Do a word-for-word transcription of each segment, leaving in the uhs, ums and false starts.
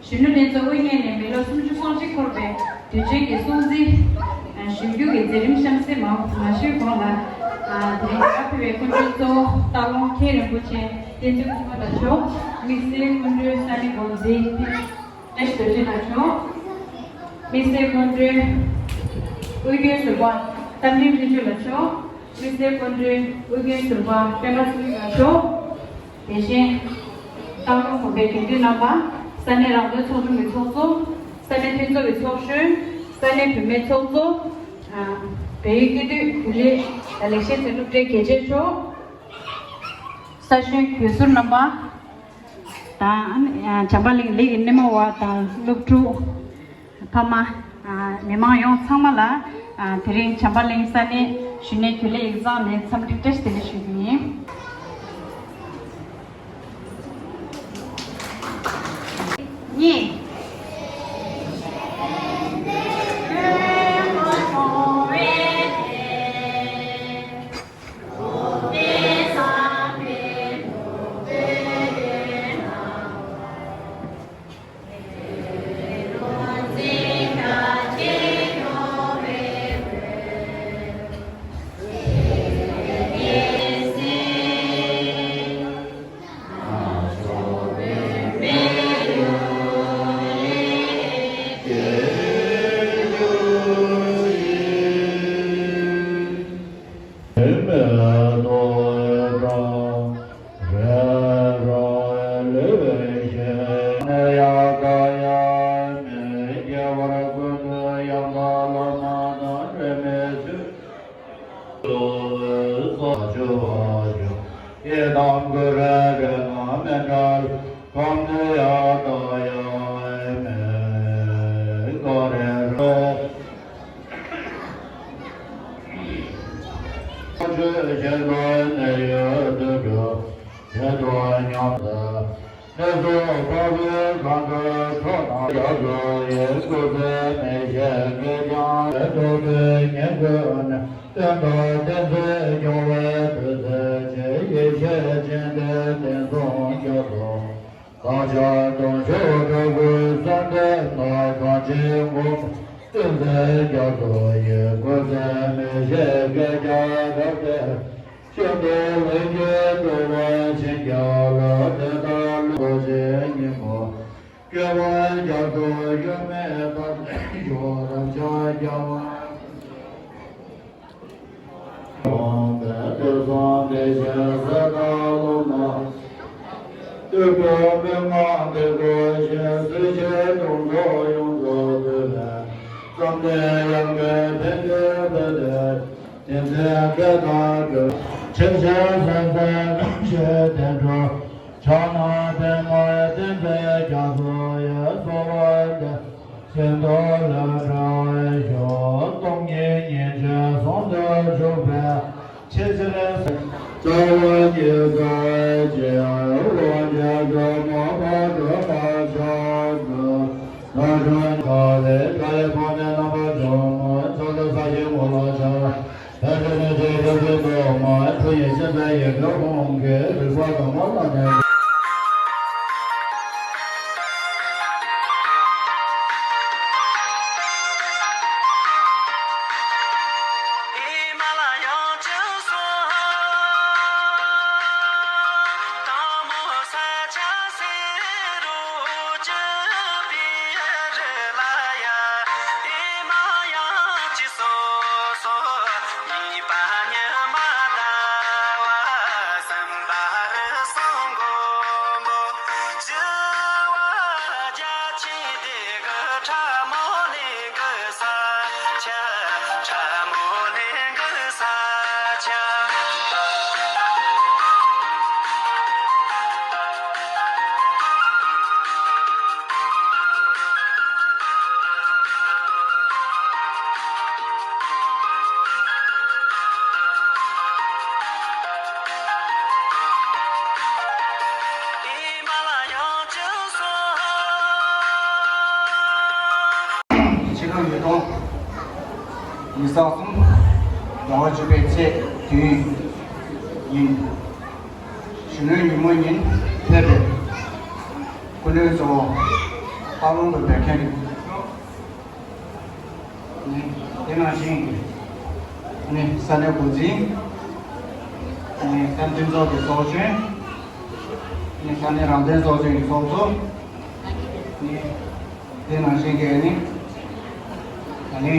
གཞོན་ནུ་ལྷན་ཚོགས་དབུ་བརྙེས་ནས་མི་ལོ་སུམ་ཅུ་སོ་གཅིག་འཁོར་བའི་དུས་ཆེན་གྱི་སྲུང་བརྩི་ཞུ་རྒྱུ་གི་མཛད་རིམ་གཤམ་གསལ་མ་མ་ཞུས་གོང་ལ། དེ་རིང་ད་ཕེབས་པའི་སྐུ་མགྲོན་གཙོ་བོ་སྟག་ལུང་མཁན་རིན་པོ་ཆེ་བསྟན་འཛིན་ཕུན་ཚོགས་ལགས་མཆོག་དམིགས་བསལ་སྐུ་མགྲོན་ས་གནས་འགོ་འཛིན་བཀྲ་ཤིས་རྡོ་རྗེ་ལགས་མཆོག་དམིགས་བསལ་སྐུ་མགྲོན་ཨུ་རྒྱན་ཟུར་པ་རྟ་མགྲིན་ལྷུན་གྲུབ་ལགས་མཆོག་དམིགས་བསལ་སྐུ་མགྲོན་ཨུ་རྒྱན་ཟུར་པ་པད་མ་ཚེ་རིང་ལགས་མཆོག་དེ་བཞིན་སྟག་ལུང་གུང་པའི་དགེ་འདུན་རྣམ་པ། ས་གནས་རང་དོན་ཚོགས་ཆུང་གི་ཚོགས་གཙོ། ས་གནས་མཐུན་ཚོགས་ཀྱི་ཚོགས་གཞོན། ས་གནས་བུད་མེད་ཚོགས་གཙོ། བལ་ཡུལ་སྐྱིད་སྡུག་བུ་ལས་ལེགས་བཤད་ཚེ་སྒྲུབ་སྒྲོལ་དགེ་བྱེད་མཆོག་ས་གཞོན་གུས་ཟུར་རྣམ་པ། དང་བྱམས་པ་གླིང་ལས་ཀྱི་སྣེ་མོ་བ་དང་སློབ་ཕྲུག་ཕ་མ། མི་མང་ཡོངས་ཚང་མ་ལ་དེ་རིང་བྱམས་པ་གླིང་ས་གནས་གཞོན་ནུའི་རྒྱུན་ལས་ཡིག་ཚང་ནས་འཚམས་འདྲི་བཀྲ་ཤིས་བདེ་ལེགས་ཞུ་རྒྱུ་ཡིན། གཉིས། གང་ཕྱག་སྟོང་ཕྱོགས་དྲུག་གི་གསུང་ལྡན་ནོར་གང་ཆེན་དགོངས་སྟོན་མཛད་རྒྱ་མཚོ་ཡི་སྐུ་ཚེ་མི་ཤིགས་བསྐལ་བརྒྱར་རབ་བརྟན། ཤིན་ཏུ་ལེགས་བརྒྱུད་གྲུབ་པ་བྱིན་གྱིས་རློབས། དེ་ལྟར་ལོ་ཆེན་སྙིང་པོ་སྐྱོབ་པར་རྒྱ་མཚོ་ཡུལ་མེད་མཐའ་དག་ཞུགས། རབ་ཕྱག་རྒྱ་མཚོ། འོང་བའི་དུས་གསུམ་བདེ་ཆེན་གསེར་ཐང་ལུང་ན། བསྟོད་ཕུལ་མན་ངག་འདི་སྐོར་ཞུས། སྲིད་ཞིའི་སྡུག་བསྔལ་ཡོངས་སུ་བཏུལ་བའི། བསམ་གཏན་ཡང་དགའི་ཕན་བདེའི་དཔལ་དེ། དེང་འཚལ་བསྐལ་བཟང་གི། ཆེ་ཆེར་གསན་སའི་རྣམ་ཤེས་བསྟན་འགྲོ། ཕྱག་ན་པདྨོ་བསྟན་པའི་རྒྱ་མཚོ་ཡི། གསོལ་བ་འདེབས། ཤིན་ཏུ་ལས་གྲོལ་བའི་ཞུ། སྟོང་ཉིད་ཉིད་ཀྱི་ཟུང་དུ་འཇུག་པའི་ཆེད་ཕྱིར། རྩ་བ་ཉིད་དུ་སྐྱེ་བ་རྒྱ་གྲོལ་མ་པ་གྲོལ་མ་ཆགས་དགོས། ད་གྲོལ་ག་ལས་ག་ལས་ཕོ་ཉ་རྣམ་པ་འཇོམས་མ། ཚོགས་ལ་ས་གཞི་མོ་ལ་ཆགས། ད་གྲོལ་ནས་ཆེ་ཆེ་ཆེ་དུ་མ་ཐུ་ཡི་ཤེས་པའི་ཡི་གེ་ཧོང་གི་རིག་པ་དང་མ་ལ་ནས། ཕྱི་ལོ་ཉིས་སྟོང་ཉི་ཤུ་རྩ་གསུམ་ཟླ་བ་བཅུ་པའི་ཚེས་བདུན་ཡིན། གཞོན་ནུའི་ཉིན་མོ་ཉིན་ཕེབས་པའི་སྐུ་མགྲོན་གཙོ་བོ་ སྟག་ལུང་དུ་བསྡད་མཁན་གྱི་ནི་དེ་ནང་བཞིན་གྱི་ནི་ས་གནས་འགོ་འཛིན། ནི་ས་མཐུན་ཚོགས་ཀྱི་ཚོགས་གཞོན། ནི་ས་གནས་རང་བདེན་ཚོགས་ཆེན་གྱི་ཚོགས་གཙོ། ནི་དེ་ནང་བཞིན་གྱི་ནི་ད་ནི་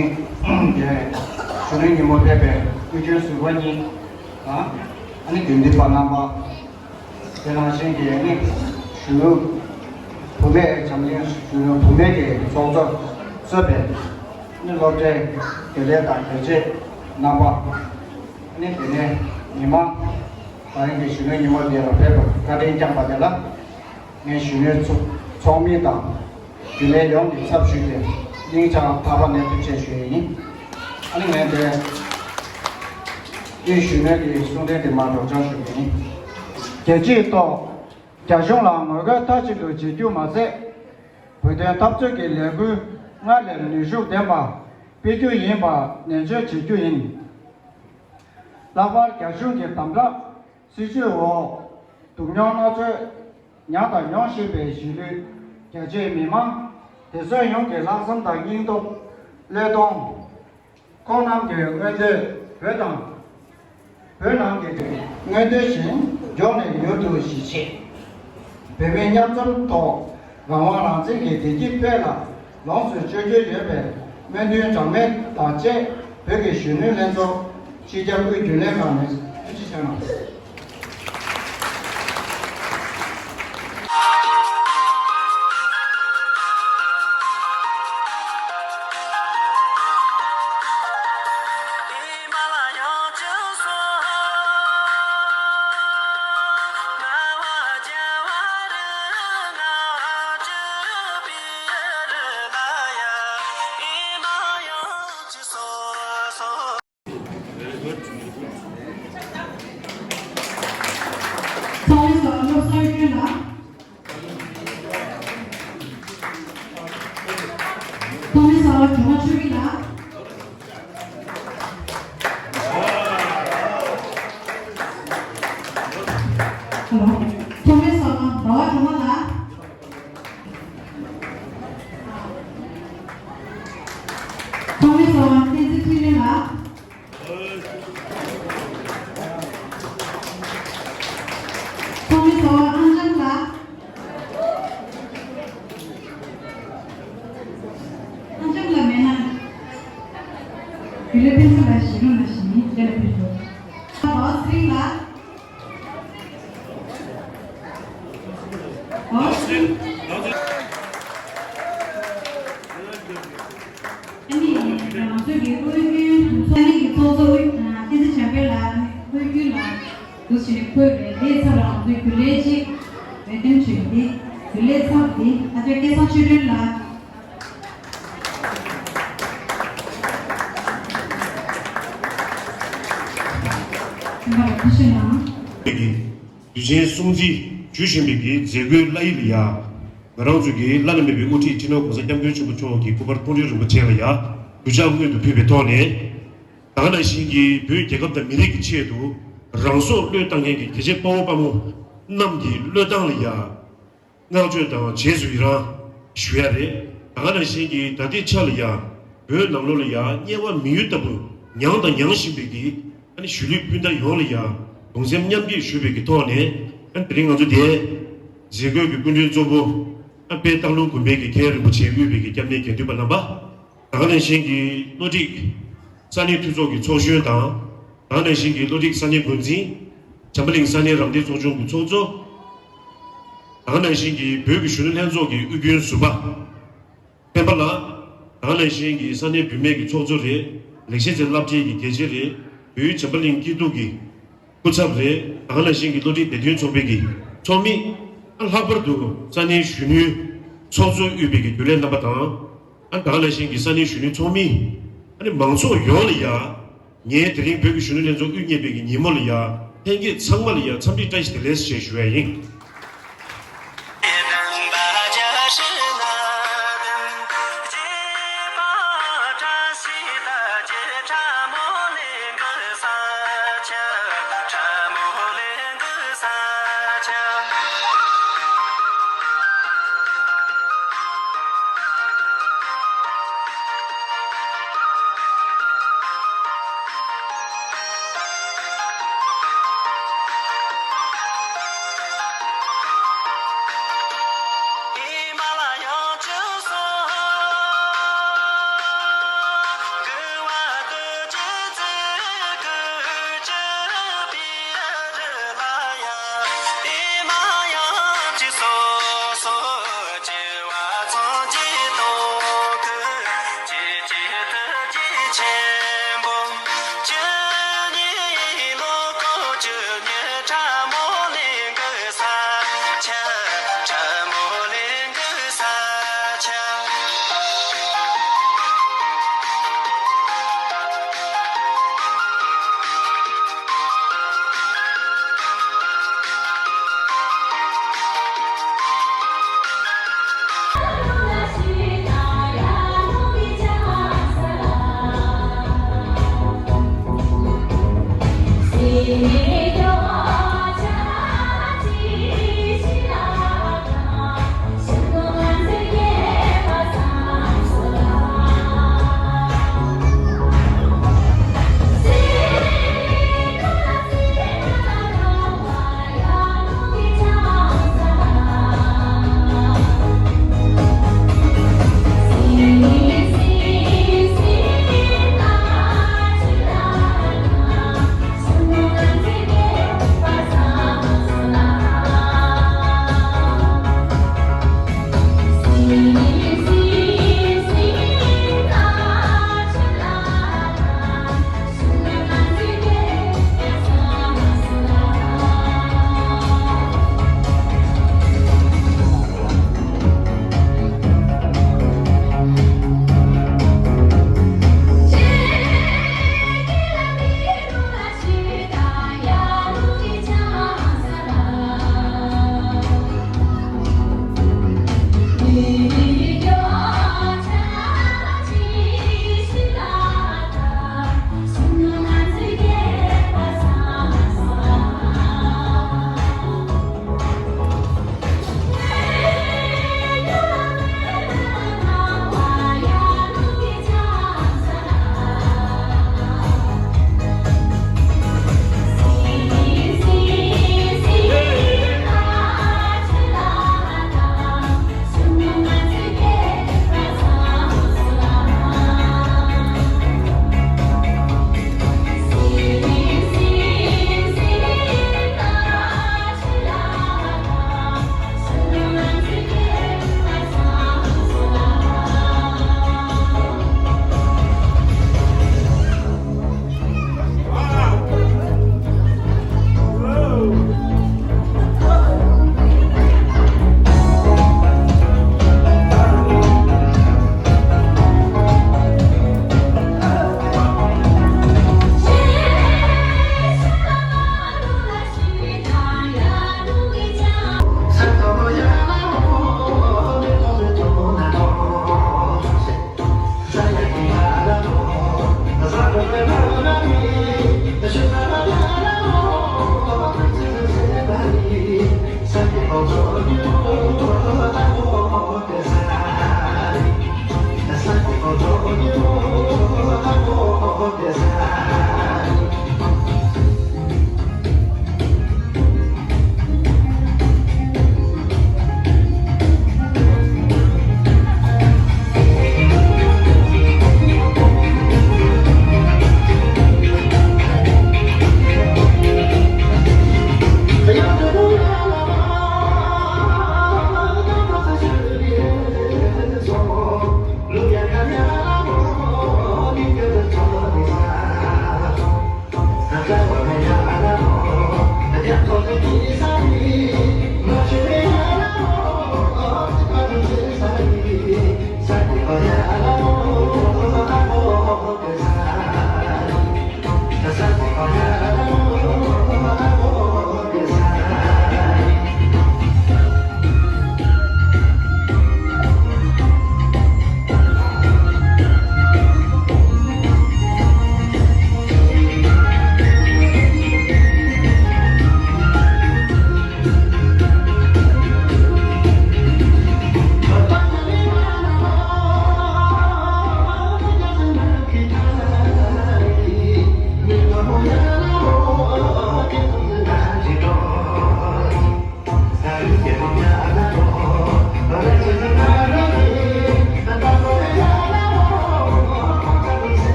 གཞོན་ནུའི་ཉིན་མོ་ཕེབས་པའི་དབུས་རྒྱུན་ཟུར་པ་གཉིས་དང་། ཨ་ནི་དགེ་འདུན་པ་རྣམ་པ། དེ་ནང་བཞིན་གྱི་ནི་གཞོན་ནུ་བུད་མེད་འཛམ་གླིང་གཞོན་ནུ་བུད་མེད་ཀྱི་ཚོགས་གཙོ་གཙོས་པའི་ནི་སློབ་གྲྭའི་དགེ་ལས་དང་དགེ་ཆེ་རྣམ་པ། ནི་དེ་ནས་མི་མང་། ད་རིང་གི་གཞོན་ནུའི་ཉིན་མོ་འདིར་ཕེབས་པར་བཀའ་དྲིན་བསྐྱངས་པ་དེ་ལ། ངས་གཞོན་ནུའི་ཚོགས་ཚོགས་མི་དང་རྒྱུན་ལས་ཡོངས་ཀྱི་ཚབ་ཞུས་ཏེ་སྙིང་བཅངས་ཐག་པ་ནས་ཐུགས་རྗེ་ཆེ་ཞུ་ཡི་ཡིན། ཨ་ནི་ངས་དེ་དབུས་གཞོན་ནུའི་གསུང་འཕྲིན་དེ་མར་སྒྲོག་སྦྱང་ཞུ་གི་ཡིན། རྒྱལ་སྤྱིའི་ཐོག་རྒྱ་གཞུང་ལ་ངོ་རྒོལ་མཐའ་གཅིག་ཏུ་བྱེད་རྒྱུ་མ་ཟད། བོད་དོན་འཐབ་རྩོད་ཀྱི་ལས་འགུལ་སྔར་ལས་ནུས་ཤུགས་ལྡན་པ་སྤེལ་རྒྱུ་ཡིན་པ་ནན་བརྗོད་བྱེད་རྒྱུ་ཡིན། ལྷག་པར་རྒྱ་གཞུང་གི་དམ་དྲག་སྲིད་བྱུས་འོག་སྡུག་མྱོང་མནར་གཅོད་མྱངས་དང་མྱོང་བཞིན་པའི་གཞིས་ལུས་རྒྱ་ཆེའི་མི་མང་དེ་ཚོའི་ཡོངས་ཀྱི་ལྷག་བསམ་དང་སྙིང་སྟོབས། བློས་གཏོང་། ཁོང་རྣམས་ཀྱི་མངོན་འདོད་བོད་དང་། བོད་ནང་གི་མངོན་འདོད་བཞིན་མགྱོགས་ནས་མྱུར་དུ་གཞི་བྱེད། བོད་མི་མཉམ་འཛོམས་ཐོག་རང་དབང་རང་བཙན་གྱི་བདེ་སྐྱིད་དཔལ་ལ་ལོངས་སུ་སྤྱོད་རྒྱུ་ཡོད་པའི་སྨོན་འདུན་གྲངས་མེད་དང་བཅས། བོད་ཀྱི་གཞོན་ནུ་ལྷན་ཚོགས་སྤྱི་ཁྱབ་དབུས་རྒྱུན་ལས་ཁང་ནས་ཐུགས་རྗེ་ཆེ་གནང་། ཚོགས་མི་ཟུར་པ་བློ་བཟང་ཡེ་ཤེས་ལགས། ཚོགས་མི་ཟུར་པ་སྒྲོལ་མ་ཆོས་སྐྱིད་ལགས། ཧེ་ལོ། ཚོགས་མི་ཟུར་པ་ཟླ་བ་སྒྲོལ་མ་ལགས། ཚོགས་མི་ཟུར་པ་བསྟན་འཛིན་འཕྲིན་ལས་ལགས། ཚོགས་མི་ཟུར་པ་ཨང་ཅམ་ལགས། ཨང་ཅམ་ལགས་མེད་ན། རྒྱུན་ལས་སྤེན་པ་ལགས་ཞིག་རུང་ལ་ཞིག་ཡིན་དེ་ལ་ཕེབས་འགྲོ། ཟླ་བ་ཚེ་རིང་ལགས། ཨོ། ཨ་ནི་ང་ཚོའི་གི་དབུས་རྒྱུན་ཚོགས་གཉིས་ཀྱི་ཚོགས་གཙོ་དབུས་བསྟན་འཛིན་བྱམས་པ་ལགས་དབུས་རྒྱུན་ལ་འདུག་ཞེས་བཀོད་པའི་ལས་ཚབ་ལ་ང་ཚོའི་རྒྱུན་ལས་གཅིག་འོས་འདེམས་བྱས་ཏེ་རྒྱུན་ལས་ཚབ་དེ་ཨ་ཅག་སྐལ་བཟང་ཆོས་སྒྲོན་ལགས། ཐུགས་རྗེ་གནང་། དུས་ཆེན་སྲུང་བརྩི་ཞུ་བཞིན་པའི་གི་མཛད་སྒོའི་བླ་ཡིག་ལ་ཡ། ང་རང་ཚོ་གི་བླ་ན་མེད་པའི་དབུ་ཁྲིད་སྤྱི་ནོར་༸གོང་ས་༸སྐྱབས་མགོན་ཆེན་པོ་མཆོག་གི་སྐུ་པར་མཐོང་གྲོལ་རིན་པོ་ཆེ་ལ་ཡ་གུས་ཕྱག་སྔོན་དུ་ཕུལ་བའི་ཐོག་ནས། ད་ག་ནང་བཞིན་གྱི་བོད་རྒྱལ་ཁབ་དང་མི་རིགས་ཀྱི་ཆེད་དུ་རང་སྲོག་བློས་བཏང་མཁན་གྱི་རྒྱལ་གཅེས་དཔའ་བོ་དཔའ་མོ་རྣམས་ཀྱི་བློས་བཏང་ལ་ཡ། བསྔགས་བརྗོད་དང་རྗེས་སུ་ཡི་རང་ཞུ་ཡ་རེད། ད་ག་ནང་བཞིན་གྱི་ད་ལྟའི་ཆ་ལ་ཡ། བོད་ནང་ལོགས་ལ་ཡ་དམྱལ་བ་མི་ཡུལ་ལྟ་བུ་མྱངས་དང་མྱང་བཞིན་པའི་གི་ཨ་ནི་གཞིས་ལུས་སྤུན་ཟླ་ཡོངས་ལ་ཡ་གདུང་སེམས་མཉམ་སྐྱེད་ཞུ་བའི་གི་ཐོག་ནས། ཨ་ནི་དེ་རིང་ང་ཚོ་དེ་མཛད་སྒོའི་གི་སྐུ་མགྲོན་གཙོ་བོ་ཨ་དཔལ་སྟག་ལུང་དགོན་པའི་གི་མཁན་རིན་པོ་ཆེ་དབུས་པའི་གི་སྐྱབས་གནས་དགེ་འདུན་པ་རྣམ་པ། ད་ག་ནང་བཞིན་གྱི་བློ་སྒྲིག་ས་གནས་འཐུས་ཚོགས་ཀྱི་ཚོགས་གཞོན་དང་། ད་ག་ནང་བཞིན་གྱི་བློ་སྒྲིག་ས་གནས་འགོ་འཛིན། བྱམས་པ་གླིང་ས་གནས་རང་བདེན་ཚོགས་ཆུང་གི་ཚོགས་གཙོ། ད་ག་ནང་བཞིན་གྱི་བོད་ཀྱི་གཞོན་ནུ་ལྷན་ཚོགས་ཀྱི་དབུས་རྒྱུན་ཟུར་པ་སྤེན་པ་ལགས། ད་ག་ནང་བཞིན་གྱི་ས་གནས་བུད་མེད་ཀྱི་ཚོགས་གཙོ་རེད། ལེགས་བཤད་ཚེ་རླབས་ཆེན་གྱི་དགེ་ཆེ་རེད། བོད་བྱམས་པ་གླིང་སྐྱིད་སྡུག་གི་སྐུ་ཚབ་རེད། ད་ག་ནང་བཞིན་གྱི་བློ་སྒྲིག་བདེ་དོན་ཚོགས་པའི་གི་ཚོགས་མི། ལྷག་པར་དུ་ས་གནས་གཞོན་ནུའི་ཚོགས་གཙོ་དབུས་པའི་གི་རྒྱུན་ལས་རྣམ་པ་དང་། ཨ་ད་ག་ནང་བཞིན་གྱི་ས་གནས་གཞོན་ནུའི་ཚོགས་མི། ཨ་ནི་མང་ཚོགས་ཡོངས་ལ་ཡ། ངས་དེ་རིང་བོད་ཀྱི་གཞོན་ནུ་ལྷན་ཚོགས་དབུ་བརྙེས་པའི་གི་ཉིན་མོ་ལ་ཡ། ལྷན་རྒྱས་ཚང་མ་ལ་ཡ་འཚམས་འདྲི་བཀྲ་ཤིས་བདེ་ལེགས་ཞེས་ཞུ་བ་ཡིན།